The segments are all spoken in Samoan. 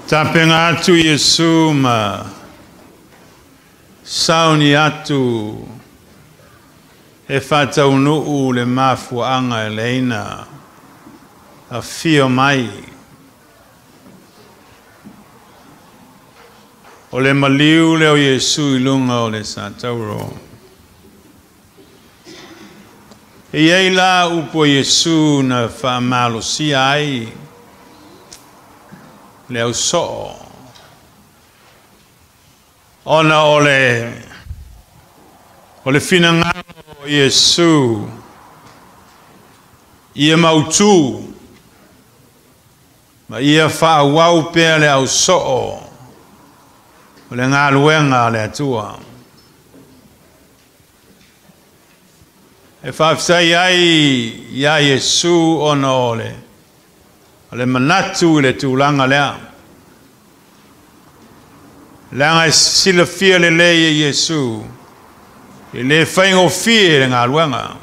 Tapena atu Iesu ma sauni atu e faataunuu le mafuaaga e leina afio mai. O le maliu lea o Iesu i luga o le satauro. E iai la upu a Iesu na faamalosia ai le ausoo, ona o le finagalo o Iesu ia mautu ma ia faaauau pea le ausoo o le galuega a le Atua. E faafetai ai iā Iesu ona o le manatu i le tulaga lea. Leaga e silafia lelei e Iesu e le faigofie le galuega.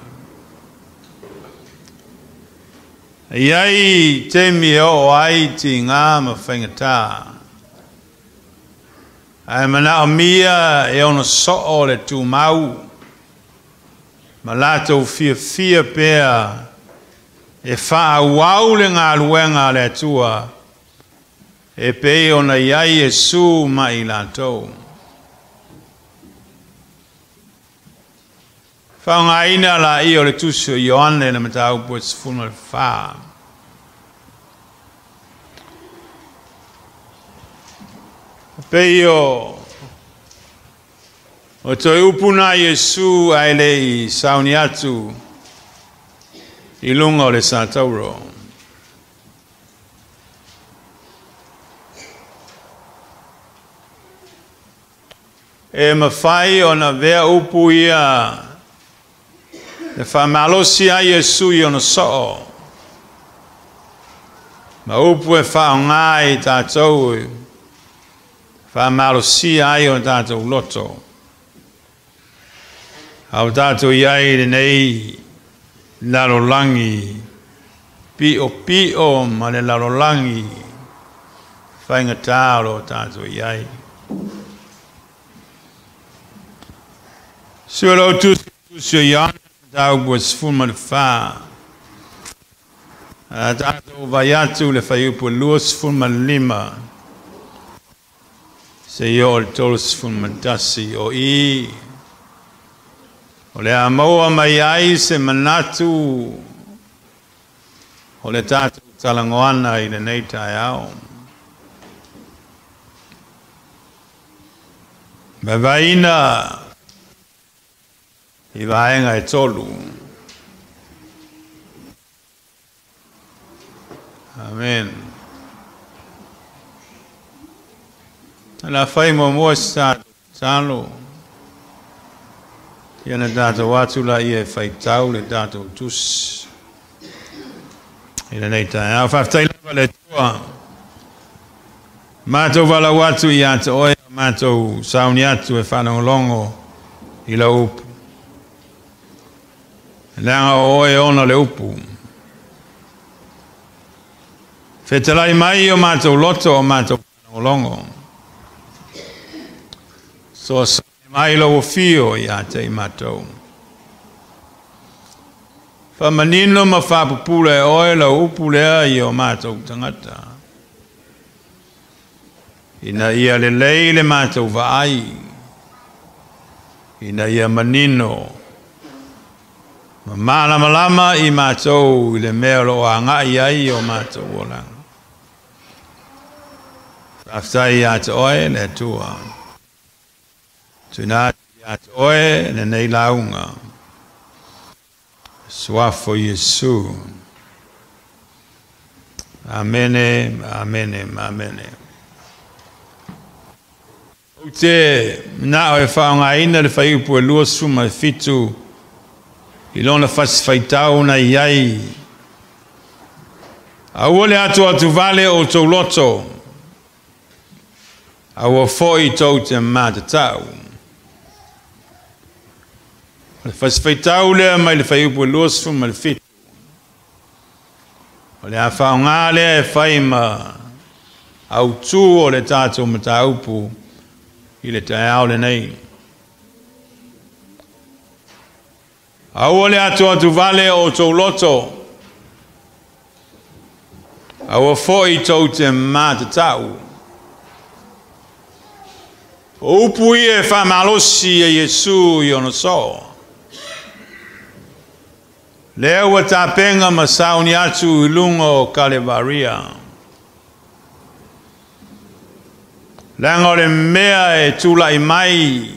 E iai taimi e oo ai tiga ma faigata. Ae manaomia e ono soo le tumau ma latou fiafia pea e faaauau le galuega a le Atua e pei ona iai Iesu ma i latou. Faaaogaina laia o le tusi o Ioane le mataupu e 14. Pei o toe upu na Iesu ae le i sauni atu i luga o le satauro. E mafai ona avea upu ia e faamalosi ai Iesu i ona soo, ma upu e faaaoga i tatou e faamalosia ai o tatou loto. A o tatou iai lenei lalolagi piopio ma le lalolagi faigata o lo tatou iai. Sua lau tusi o Ioane mataupu e 14. A tatou vai atu le fuaiupu e 25 seia oo i le 31 o i. O le a maua mai ai se manatu o le tatou talagoana i lenei taeao. Vaevaeina i vaega e tolu. Amen. La fai muamua se tatou tatalo. Ia na tatou atu laia e faitau le tatou tusi i lenei taeao. Faafetai lava le Atua. Matou valaau atu ia te oe, matou sauni atu e faalogologo i lau upu. Leaga o oe ona le upu. Fetalai mai o matou loto o matou faalogologo. Soasoani mai lou afio ia te i matou. Faamanino ma faapupula e oe lau upu lea i o matou tagata. Ina ia lelei le matou vaai, ina ia manino ma malamalama i matou i le mea o lo o agai ai o matou olaga. Faafetai ia te oe le Atua. Tuuina atu ia te oe lenei lauga. Suafo Iesu. Amene, amene, amene. Ou te manao e faaaogaina le fuaiupu e 27 i lona fasifaitau na i ai. Aua le atuatuvale o outou loto, aua foi tou te matatau. O le fasifaitau lea mai le fuaiupu e 27. O le a faaaoga lea e fai ma Autū o le tatou mataupu i le taeao lenei. Aua le atuatuvale o outou loto, aua foi tou te matatau. O upu ia e faamalosi e Iesu i ona soo. Lea ua tapena ma sauni atu i luga o Kalevaria. Leaga o le mea e tulai mai,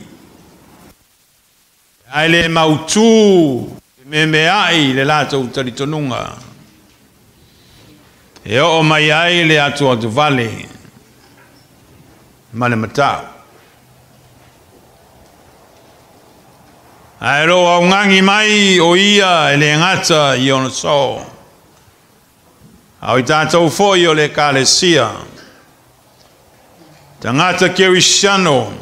ae le mautu e memeai le latou talitonuga. E oo mai ai le atuatuvale ma le matau. Ae lo augagi mai o ia e le gata i ona soo. A o i tatou foi o le Ekalesia, tagata kerisiano,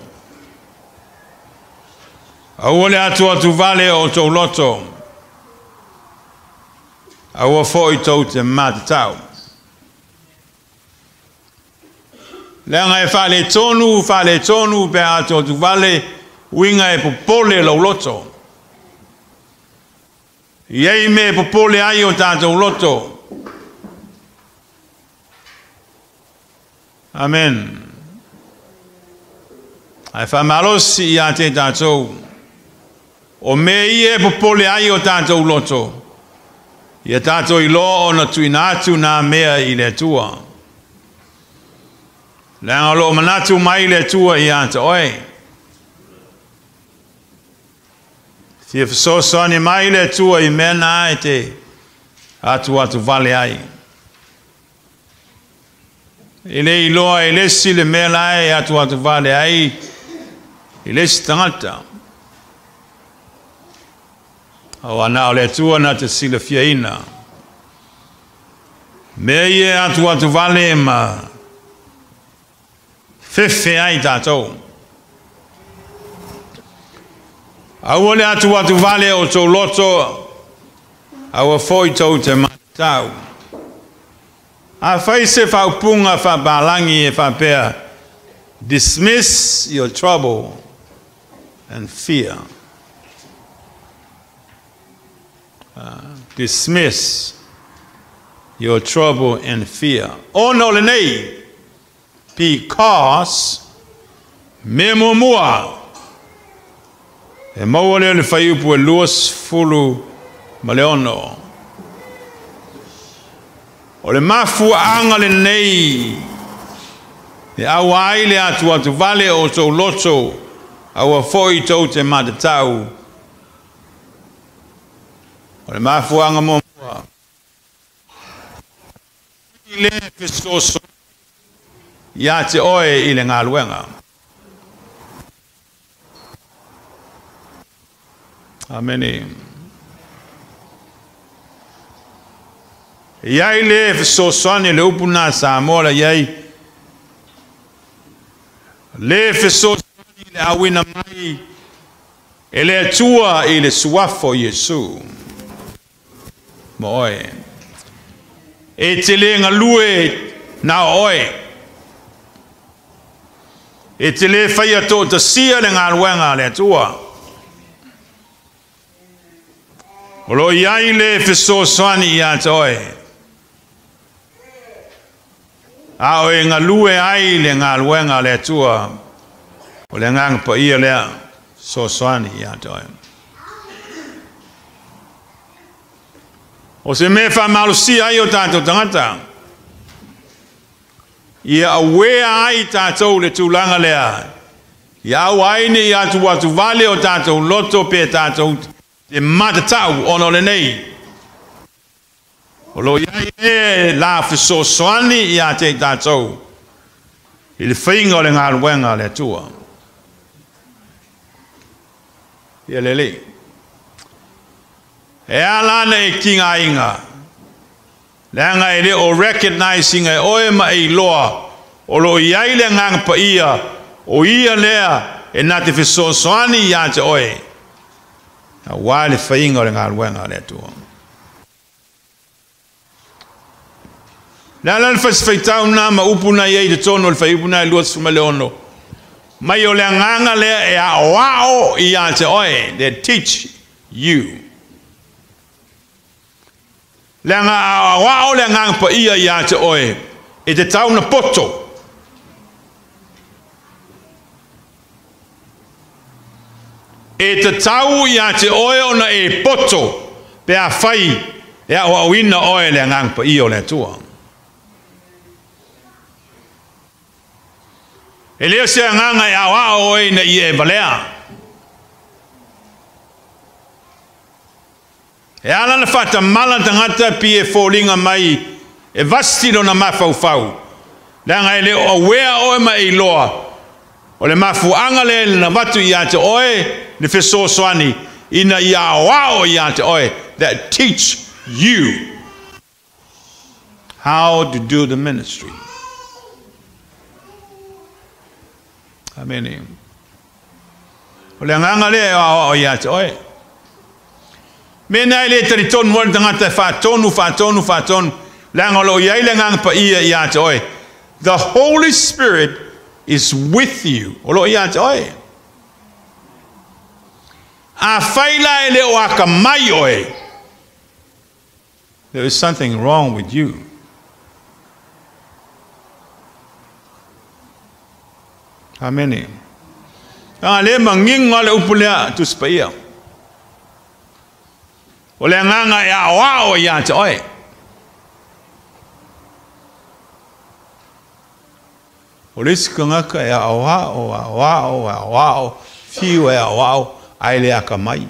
aua le atuatuvale o outou loto, aua foi tou te matatau. Leaga e faaletonu, faaletonu pe a atuatuvale, uiga e popole lou loto. E i ai mea e popole ai o tatou loto. Amen. Ae faamalosi ia te tatou, o mea ia e popole ai o tatou loto, ia tatou iloa ona tuuina atu na mea i le Atua. Leaga o lo o manatu mai le Atua ia te oe. Fia fesoasoani mai le Atua i mea na e te atuatuvale ai. E le iloa e le isi le mea la e atuatuvale ai i le isi tagata. Aua na o le Atua na te silafiaina. Mea ia e atuatuvale ma fefe ai tatou. Aua le atuatuvale o tou loto, aua foi tou te matatau. Afai se faaupuga faapalagi e faapea, dismiss your trouble and fear. Dismiss your trouble and fear. Ona o lenei, because mea muamua e maua lea o le fuaiupu e 26. O le mafuaaga lenei e aua ai le atuatuvale o tou loto, aua foi tou te matatau. O le mafuaaga muamua, i le fesoasoani ia te oe i le galuega. Amene. E i ai le fesoasoani le upu na Samoa la i ai. Le fesoasoani le auina mai e le Atua i le suafa o Iesu. Ma oe. E te le galue na o oe. E te le faia toatasia le galuega a le Atua. O lo o i ai le fesoasoani ia te oe. A o e galue ai le galuega a le Atua, o le Agaga Paia lea fesoasoani ia te oe. O se mea e faamalosia ai o tatou tagata, ia aware ai tatou le tulaga lea, ia aua ai ne i atuatuvale o tatou loto pe tatou te matatau ona o lenei. O lo o i ai le la fesoasoani ia te i tatou i le faiga o le galuega a le Atua. Ia lelei. E a la na e tigaina, leaga e le o recognize ina e oe ma e iloa o lo o i ai le Agaga Paia, o ia lea e na te fesoasoani ia te oe, aua le faiga o le galuega a le Atua. Le ala le fasifaitau na ma upu na iai te tonu o le whaiupu na e 26. Mai o le anganga lea e a oao i a te oe. They teach you. Le anga a oao le anganga pa ia i a te oe. E te tauna poto. E te tau i a te oe ona e poto. Pe a whai e a oauina oe le anganga pa ia o le atua. E leo se anganga e au ao oe na i e valea. E ala na whata mala tangata pi e fōlinga mai e vasti lona mawhauwhau. Leanga e leo awea oe ma e iloa. O le mafuanga le na watu i a te oe le fesoasoani ina i ao ao i a te oe. That teach you how to do the ministry. Amen. O le anganga le e ao ia te oe. Mena e le taritonu o le tangata e whātonu, whātonu, whātonu. Le anga lo iai le anganga pa ia ia te oe. The Holy Spirit is with you. O lo ia te oe. A whaila e le o aka mai oe. There is something wrong with you. Amen. A le manginga le upulea tuspaia. O le anganga e ao ao ia te oe. O le sikangaka e ao ao, ao ao, ao ao, fiu e ao ao, ai le aka mai.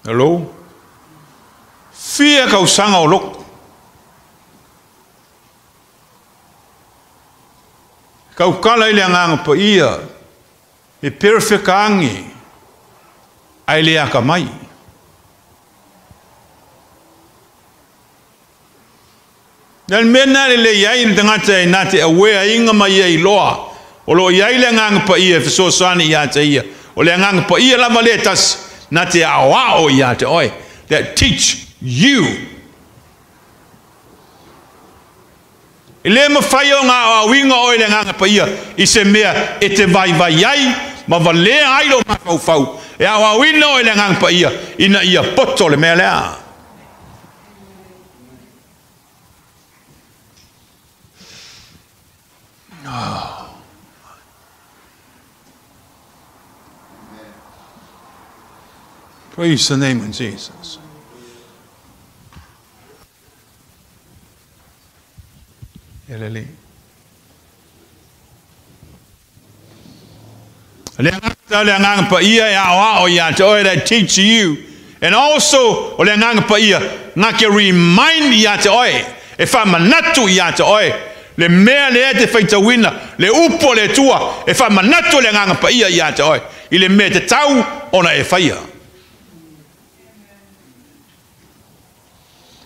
Hello? Fia kausanga o loko. Kaukala ile anganga pa ia, e perfeka angi, ai le aka mai. Nel mena le le iai le tangata e nā te awea inga mai ia i loa. O lo iai le anganga pa ia, fesoasoani ia te ia. O le anganga pa ia lava le tas, nā te aoao ia te oe. That teach you. E le mawhai o ngā awinga oe le nganga pa ia i se mea e te vai vai ai, ma valea ai lo mawhauwhau. E au awina oe le nganga pa ia, ina ia poto le mea lea. Oh. Praise the name of Jesus. Elele. Le anganga pa ia e ao ao ia te oe that teach you. And also, o le anganga pa ia, ngā ke remind ia te oe, e whamanatu ia te oe. Le mea le e te whaitawina, le upo le tua, e whamanatu le anganga pa ia ia te oe. I le mea te tau, ona e whaia.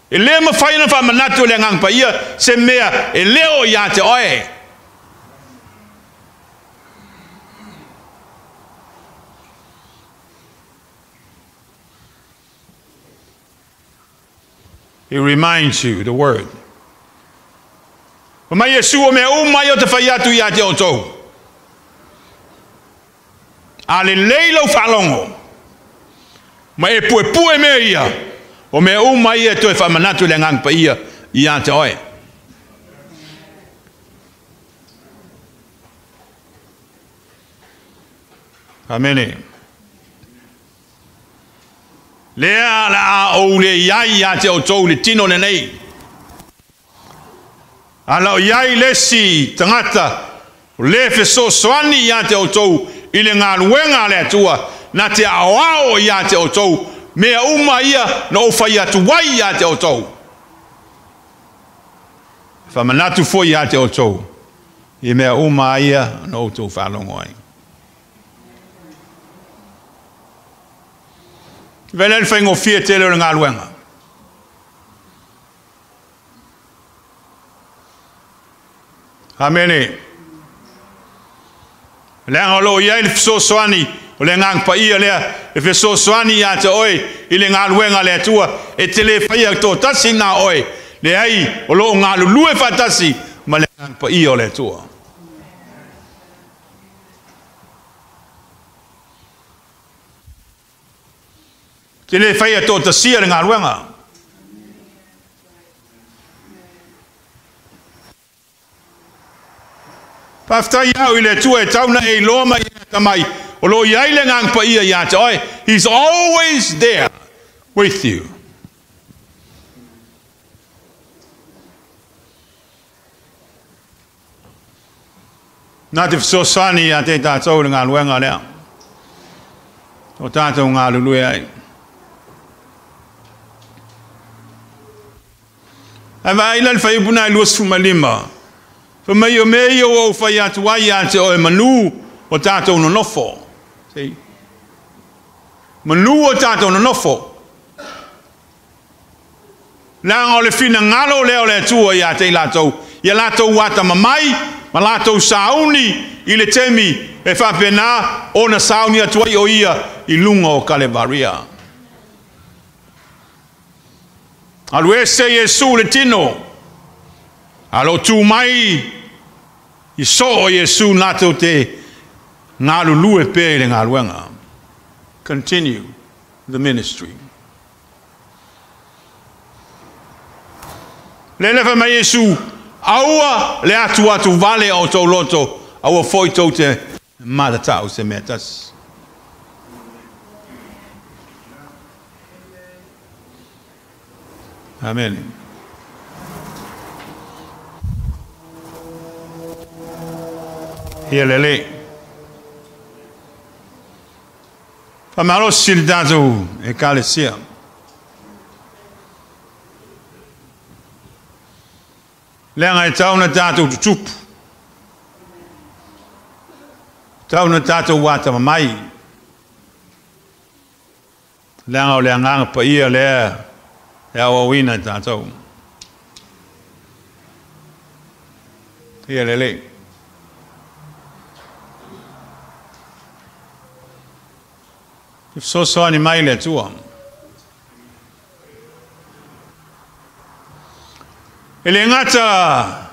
E le mawhai na whamanatu le anganga pa ia, se mea e leo ia te oe. He reminds you the word. Ma Yesu o mea umai o te whai atu ia te otou. A le leilo whalongo. Ma e pue pue mea ia. O mea umai e toe whamanatu le ngang pa ia ia te oe. Amene. Lea la a o le iai ia te otou le tino le nei. Ala o iai lesi tangata o le fesoasoani ia te outou i le galuega a le Atua na te aoao ia te outou mea uma ia na ou fai atu ai ia te outou. Whamanatu foi ia te outou i mea uma ia na outou whalongo ai. Vele le whaingofia tele o le galuega. Amene. Leanga o lo iai le fesoasoani O le agaga paia lea e fesoasoani ia te oe i le galuega a le Atua, e te le faia toatasi na oe, leai o loo galulue faatasi ma le agaga paia o le Atua. Te le faia toatasia le galuega. Faafetai au i le Atua e tau na e iloa mai ia mai o lo o i ai le agaga paia ia te oe. He's always there with you. Na te fesoasoani ia te tātou le galuega lea o tātou galulue ai. Ae vaai la le fuaiupu na e 25. Fai mai o mea ia ua ou fai atu ai ia te oe manu o tātou nonofo. See? Manu o tātou nonofo. Leaga o le finagalo lea o le Atua ia te i latou, ia latou atamamai ma latou sauni i le taimi e faapena ona sauni atu ai o ia i luga o Kalevaria. Alu ese Iesu le tino, alo tu mai i soo Iesu latou te galulue pea i le galuega. Continue the ministry. Le le fai mai Iesu, aua le atu atu vale o tou loto, aua foi tou te matatau se mea tasi. Amen. Ia lelei. Faamalosi le tatou ekalesia. Leaga e tau na tatou tutupu. Tau na tatou atamamai. Leaga o le agaga paia lea e auauina i tatou. Ia lelei. E fesoasoani mai le Atua. E le gata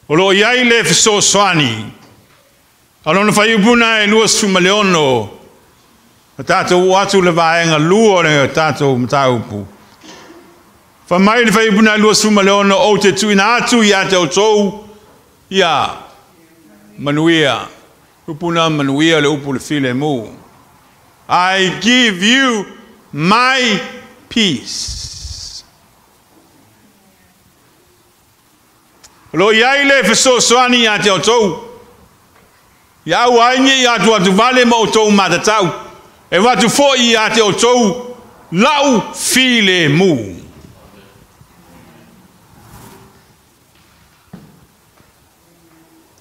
o lo o i ai le fesoasoani, a lona fuaiupu na e 26, o tatou oo atu le vaega lua o le tatou mataupu. Fai mai le fuaiupu na e 26, ou te tuuina atu ia te outou ia manuia. Upu na manuia le upu le filemu. I give you my peace. O lo o i ai le fesoasoani ia te outou. Ia aua ai ne i atu atu vale ma outou matatau. E avatu foi ia te outou lau filemu.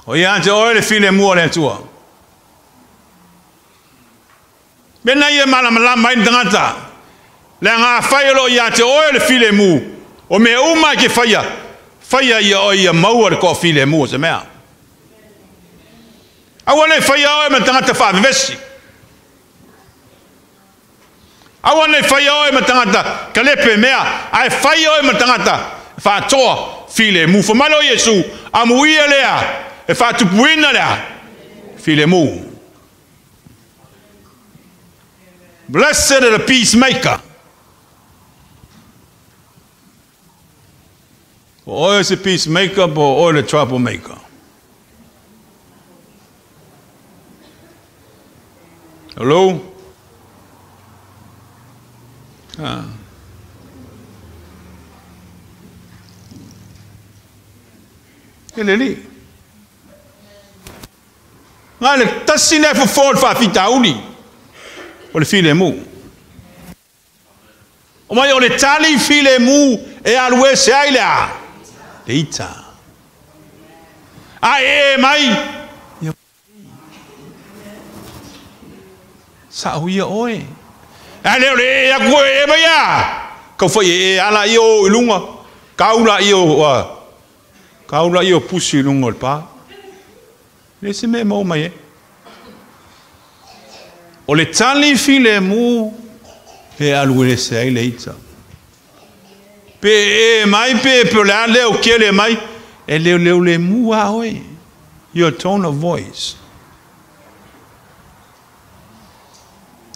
O ia te oe le filemu o le Atua. Mena ia malamalama ai le tagata. Leaga afai o lo o ia te oe le filemu, o mea uma e te faia, faia ia oe ia maua le toafilemu o se mea. Aua ne i faia oe ma tagata faavevesi. Aua ne i faia oe ma tagata kalepe mea, ae faia oe ma tagata faatoa filemu. Fai mai lea o Iesu, amuia lea, e faatupuina lea filemu. Blessed are the peacemaker. Po oe se peacemaker, po oe le troublemaker. Hello? Ah. E lelei. Na le tasi lea fofo o le faafitauli o le filemu. O mai o le tali filemu e alu ese ai le a? Le ita. A e mai. Sa'o ia oe. A le o le e aku e e mai a. Kau fai e e ala i o i lunga. Kau la i o, kau la i o pusi i lunga o le pā. Le se mea e maua mai e. O le tali filemu e alu ese ai le ita. Pe e mai pe pe o le a leo kele mai, e leo leo le mua oe. Your tone of voice.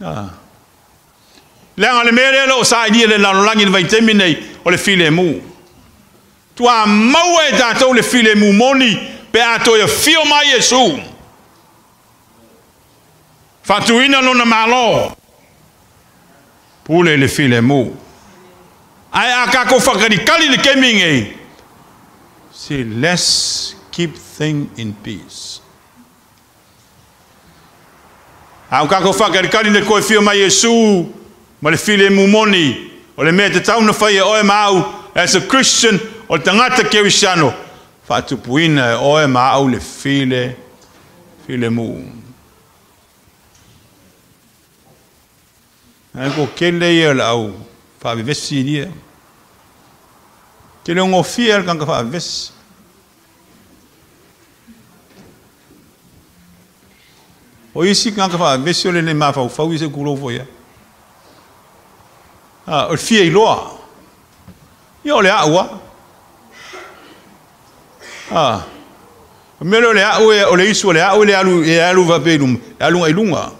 Ah. Leaga le mea lea o lo o sailia e le lalolagi i le vaitaimi nei, o le filemu. Tua maua e tatou le filemu moni pe a toe afio mai Iesu. Faatuina lona Malo. Pule i le filemu. Ae a tatou faakalikali i le taimi nei, see, let's keep thing in peace. A ua tatou faakalikali i le toe afio mai Iesu ma le filemu moni, o le mea e tatau ona fai e oe ma au as a Christian, o le tagata kerisiano, faatupuina e oe ma au le file, filemu. Ae ko kele ia o le au faavevesi ia. Te le gofie le tagata faavevesi. O isi tagata faavevesi o le le mafaufau i se tulou foi ia. Ah, o le fia iloa. Ia o le au a. Ah. O mea lea o le au e, o le isu o le au e le alu, e alu faapea i luma, e alu agai i luga.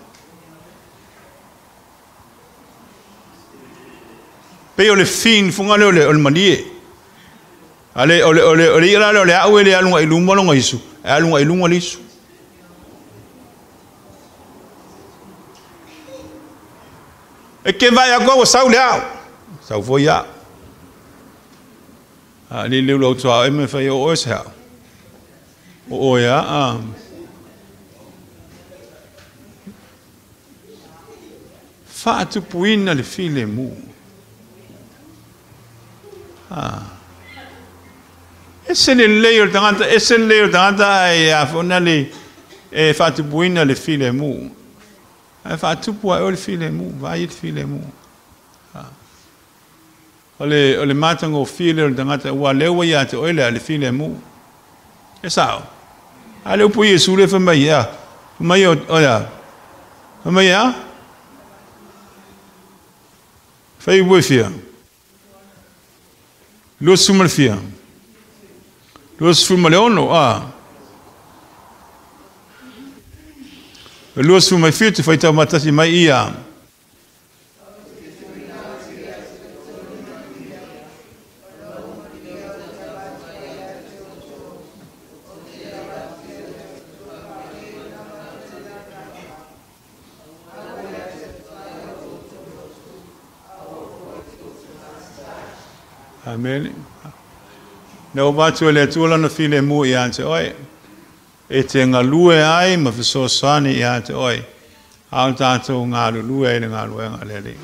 Pei o le fin fuga lea o le, o le malie. A le, o le, o le, o le ia la lea o le au e le alu agai i luma lona isu, e alu agai i luga le isu. E ke vaai atu ua sau le ao. Sau foi au. A le leu lau tuao e me fai o oe se ao. O oe a. a. Faatupuina le filemu. A. Ese le lelei o le tagata, ese le lelei o le tagata ae a foi na le e faatupuina le filemu. Ae faatupu lava e oe le filemu, vaai i le filemu. O le, o le matagofie lea o le tagata, aua o lea ua ia te oe le, le filemu. E sao. A le upu Iesu lea fai mai ea? Fai mai o, o lea? Fai mai ea? Fai upu e fia? 20 ma le fia? 26, a. 27, faitau matasi mai ia. Amene. Na ua avatu e le Atua Lana filemu ia te oe, e te galue ai ma fesoasoani ia te oe, a o tatou galulue ai i le galuega a le Alii.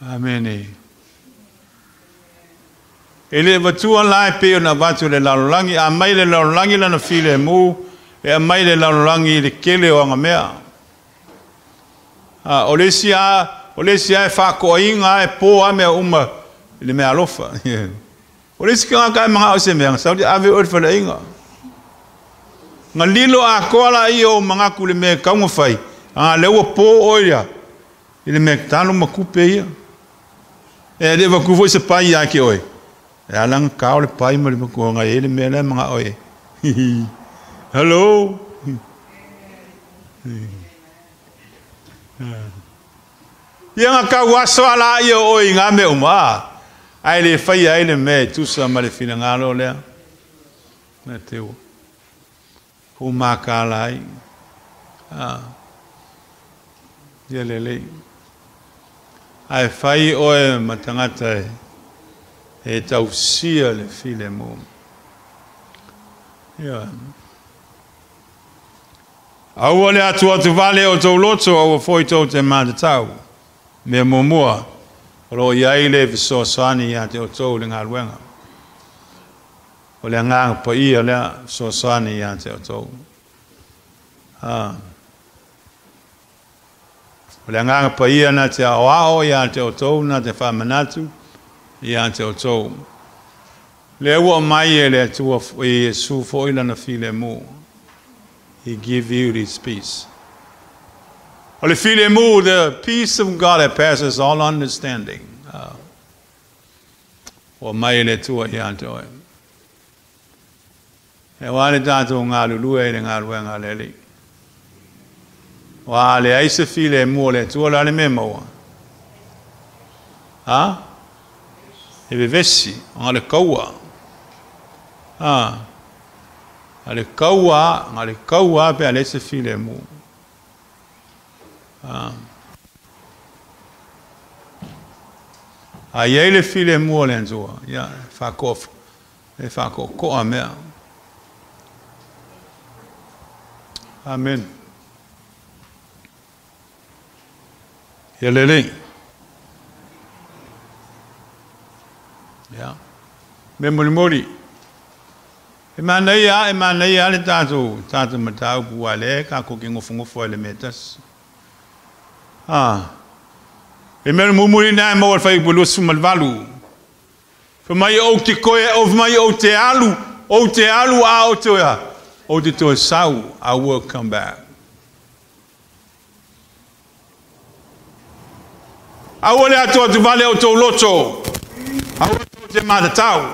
Amene. E le avatua la e pei ona avatu e le lalolagi, a aumai e le lalolagi lana filemu, e aumai e le lalolagi i le tele o ana mea. A, o le isi a, o le isi a e faatoaina a e po a mea uma i le mea alofa. O le isi tagata e manao i se mea, sau ave oe i le faleaiga. Na lilo atoa laia o ou manatu i le mea e tatau ona fai, a lea ua po oe ia i le mea talo ma tupe ia. E le avatu foi se pai ia te oe. E ala ona tao le pai ma le matua e i ai le mea la e manao i ai. Hello. Ia na tau aso a laia o oe i ngā mea uma, ae le faia ai le mea e tusa ma le finagalo lea. Na te ua hoʻomākala ai. A, ia lelei. Ae fai oe ma tagata e, e tausia le filemu. Ia. Aua le atuatu vale o tou loto, aua foi tou te matatau. Mea muamua, o lo o i ai le fesoasoani ia te outou i le galuega. O le Agaga Paia lea fesoasoani ia te outou. A. O le Agaga Paia na te aoao ia te outou, na te faamanatu ia te outou. Lea ua aumai e le Atua e Iesu foi lana filemu. He give you this peace. O le filemu, the peace of God that passes all understanding. Ua aumai e le Atua ia te oe. Aua le tatou galulue i le galuega a le Alii. Aua a leai se filemu o le Atua, o le a le mea e maua? A? E vevesi, ona o le kaua. A? A le kaua, a le kaua pe a leai se filemu. A? A i ai le filemu o le Atua, ia, e e faakoakoa mea. Amen. Ia lelei. Ia. Mea mulimuli. E manaia, e manaia le tatou, tatou mataupu aua o lea tatou te nofonofo ai i le mea e tasi. Ah. Le mea mulimuli lena e maua i le fuaiupu 28. Fai mai ou te toe, fai mai ou te alu, ou te alu a ou te, ou te toe sau, I will come back. Aua le atoatuvale o tou loto, aua tou te matatau.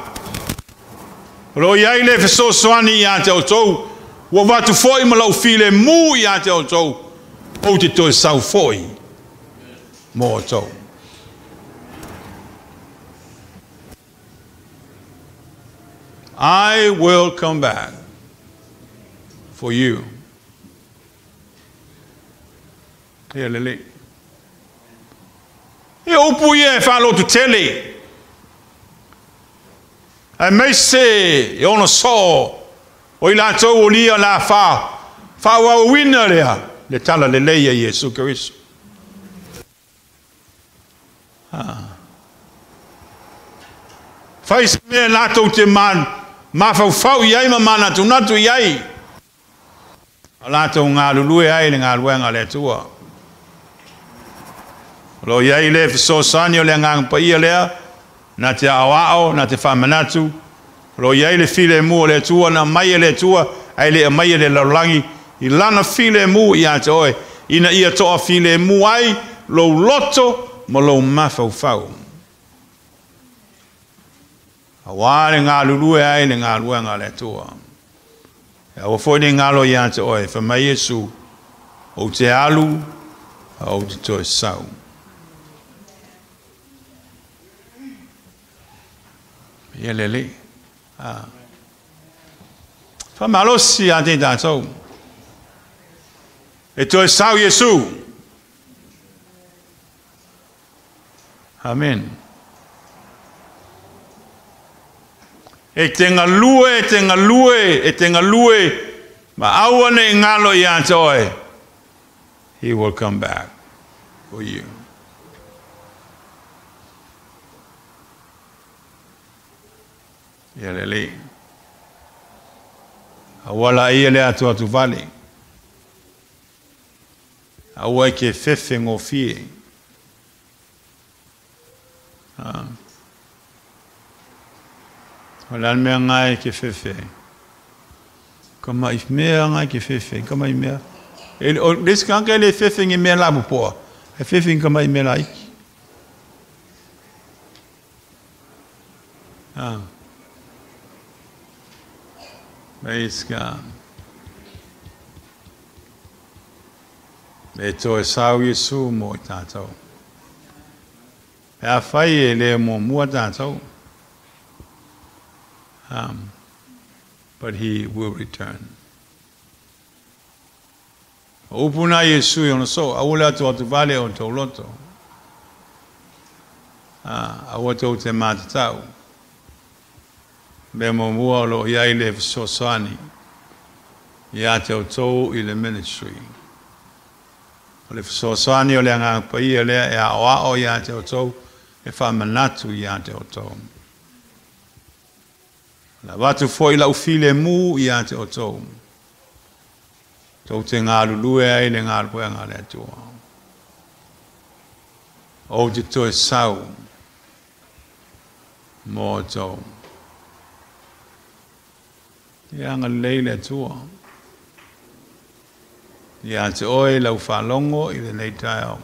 O lo o i ai le fesoasoani ia te outou, ua avatu foi ma lou filemu ia te outou, ou te toe sau foi mo outou. I will come back for you. Ia lelei. Ia upu ia e faalotu tele. Aemaise e ona soo o i latou o lia la fa faaauauina lea le tala lelei a Iesu Keriso. Fai se mea latou te mafaufau i ai ma manatunatu i ai, a latou galulue ai i le galuega a le Atua. O lo o i ai le fesoasoani o le Agaga Paia lea, na te aoao, na te faamanatu. O lo o i ai le filemu o le Atua, na aumai e le Atua, ae le aumai e le lalolagi, i Lana filemu ia te oe, ina ia toafilemu ai lou loto ma lou mafaufau. Aua le galulue ai i le galuega a le Atua. E aua foi ne i galo ia te oe, fai mai Iesu, Ou te alu a ou te toe sau. Ia lelei. Ah. Faamalosi ia te tatou. E toe sau Iesu. Amen. E te galue, e te galue, e te galue, ma aua ne i galo ia te oe. He will come back for you. Ia lelei. Aua laia le atuatuvale. Aua e ke fefe gofie. O le a le mea lena e ke fefe ai? Ka maʻi mea lena e ke fefe ai, ka maʻi mea. E, o le isi tagata e le fefe i ni mea lapopoa, ae fefe i ka maʻi mea laiti. Praise God. E toe sau Iesu mo i tatou. Pe afai e le muamua tatou. But he will return. O upu na Iesu i ona soo, aua le atuatuvale o tou loto. Aua tou te matatau. Mea muamua o lo o i ai le fesoasoani ia te outou i le ministry. O le fesoasoani o le Agaga Paia lea e aoao ia te outou, e faamanatu ia te outou. O le avatu foi lau filemu ia te outou, tou te galulue ai i le galuega a le Atua. Ou te toe sau mo outou. Ia agalelei le Atua. Ia te oe lau faalogo i lenei taeao.